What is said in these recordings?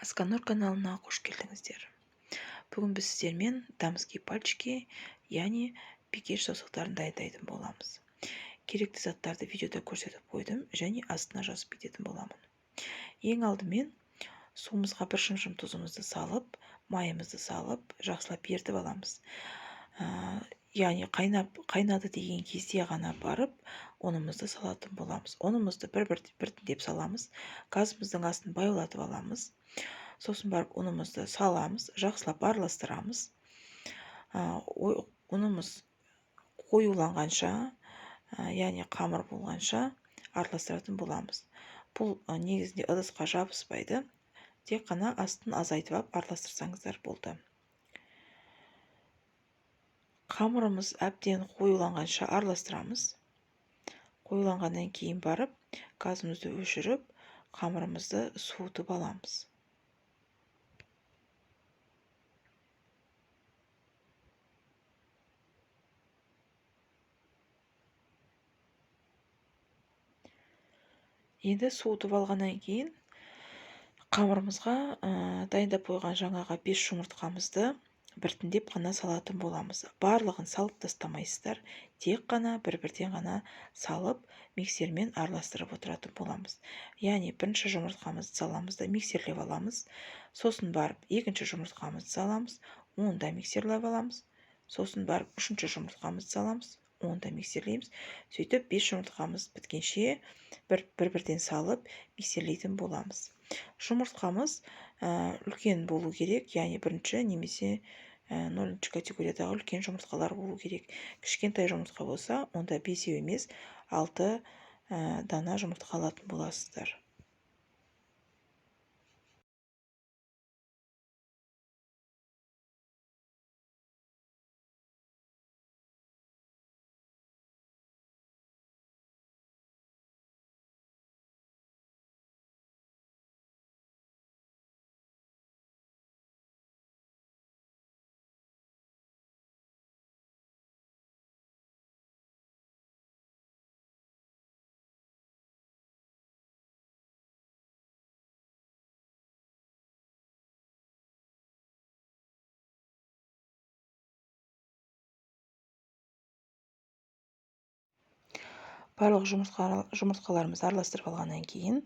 Асканур каналына қош келдіңіздер. Бүгін біз сіздермен дамские пальчики, яғни бикеш саусақтарын дайындайтын боламыз. Керекті заттарды видеода көрсетіп қойдым және астына жазып кететін боламын. Ең алдымен суымызға бір шымшым тұзымызды салып, майымызды салып, жақсылап ерітіп аламыз. Яғни қайнады деген кезде ғана барып, ұнымызды салатын боламыз. Ұнымызды біртіндеп саламыз. Газымыздың астын баяулатып аламыз. Сосын барып ұнымызды саламыз, жақсылап араластырамыз. Ұнымыз қоюланғанша, яғни қамыр болғанша араластыратын боламыз. Бұл негізінде ыдысқа жабыспайды. Тек қана астын азайтып алып араластырсаңыздар болды. Қамырымыз әбден қоюланғанша араластырамыз. Қоюланғаннан кейін барып, газымызды өшіріп, қамырымызды суытып аламыз. Енді суытып алғаннан кейін қамырымызға дайындап қойған жаңағы 5 жұмыртқамызды біртіндеп қана салатын боламыз. Барлығын салып тастамайсыздар, тек қана бір-бірден ғана салып, миксермен араластырып отыратын боламыз. Яғни бірінші жұмыртқамызды саламыз да миксерлеп аламыз. Сосын барып екінші жұмыртқамызды саламыз, оны да миксерлеп аламыз. Сосын барып үшінші жұмыртқамызды саламыз, оны да миксерлейміз. Сөйтіп 5 жұмыртқамыз біткенше бір-бірден салып миксерлейтін боламыз. Жұмыртқамыз үлкен болу керек, яғни бірінші немесе нөлінші категориядағы үлкен жұмыртқалар болу керек. Кішкентай жұмыртқа болса, онда 5 емес, 6 дана жұмыртқа алатын боласыздар. Барлық жұмыртқаларымызды араластырып алғаннан кейін,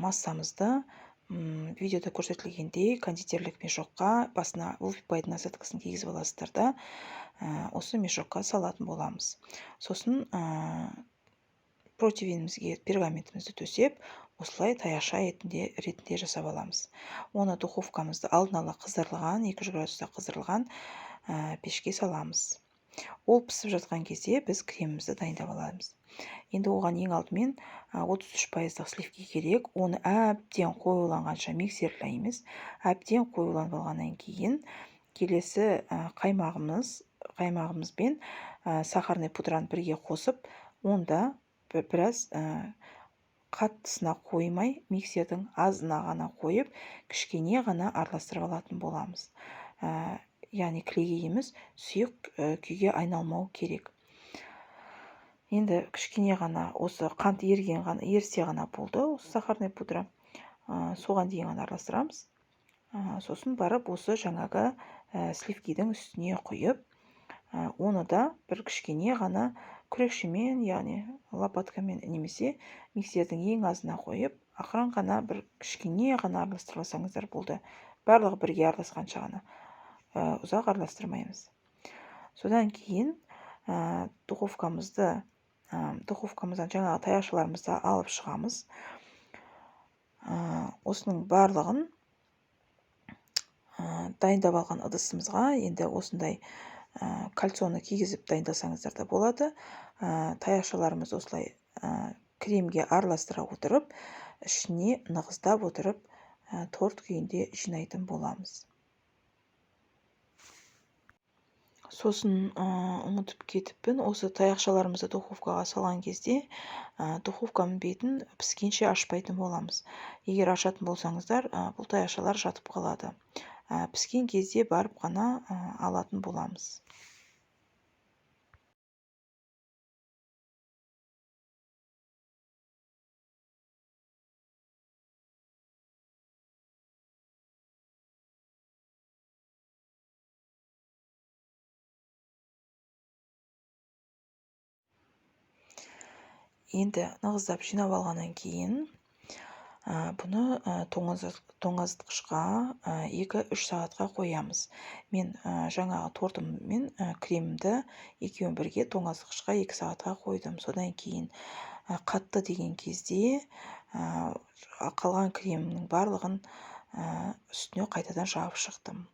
массамызды, видеода көрсетілгендей кондитерлік мешокқа басына вуфпайдың насадкасын кигізіп аласыздар да, осы мешокқа салатын боламыз. Сосын, противенімізге пергаментімізді төсеп, осылай таяқша ретінде жасап аламыз. Оны духовкамызды алдын ала қыздырылған, 200 градуста қыздырылған, пешке саламыз. Ол пісіп жатқан кезде біз кремімізді дайындап аламыз. Енді оған ең алдымен, 33% сливки керек. Оны әбден қоюланғанша миксерлейміз. Әбден қоюланып алғаннан кейін келесі, қаймағымызбен, сахарный пудраны бірге қосып, онда біраз, қаттысына қоймай, миксердің азына ғана қойып, кішкене ғана араластырып алатын боламыз. Яғни клейге емес, сұйық күйге айналмау керек. Енді кішкене ғана осы қант еріген ғана, ерісе ғана болды, осы сахарный пудра. Соған дейін ғана араластырамыз. Сосын барып осы жаңағы, сливкидің үстіне құйып, оны да бір кішкене ғана күрекшемен, яғни лопаткамен немесе миксердің ең азына қойып, ақырын ғана бір кішкене ғана араластырып алсаңыздар болды. Барлығы бірге араласқанша ғана. Ұзақ араластырмаймыз. Содан кейін, духовкамыздан жаңағы таяқшаларымызды алып шығамыз. Осының барлығын, дайындап алған ыдысымызға енді осындай, кальцоны кигізіп дайындасаңыздар да болады. Таяқшаларымызды осылай, кремге араластыра отырып, ішіне нығыздап отырып, торт күйінде жинайтын боламыз. Сосын, ұмытып кетіппін, осы таяқшаларымызды духовкаға салған кезде, духовканың бетін піскенше ашпайтын боламыз. Егер ашатын болсаңыздар, бұл таяқшалар жатып қалады. Піскен кезде барып қана, алатын боламыз. Енді нығыздап жинап алғаннан кейін бұны тоңазытқышқа 2-3 сағатқа қоямыз. Мен жаңағы тортым мен кремімді екеуін бірге тоңазытқышқа 2 сағатқа қойдым. Содан кейін қатты деген кезде қалған кремнің барлығын үстіне қайтадан жағып шықтым.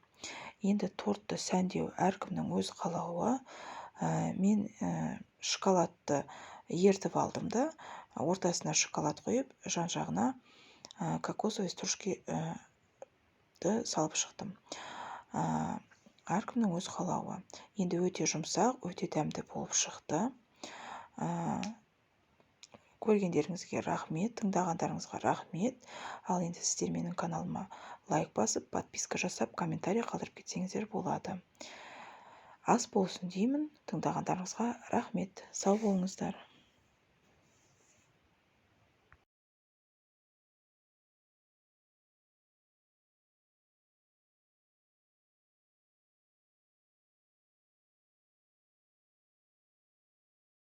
Енді тортты сәндеу әркімнің өз қалауы. Мен шоколадты ерітіп алдым да, ортасына шоколад құйып, жан жағына кокосовый стружки салып шықтым. Әркімнің өз қалауы. Енді өте жұмсақ, өте дәмді болып шықты. Көргендеріңізге рахмет, тыңдағандарыңызға рахмет. Ал енді сіздер менің каналыма лайк басып, подписка жасап, комментарий қалдырып кетсеңіздер болады. Ас болсын деймін. Тыңдағандарыңызға рахмет, сау болыңыздар.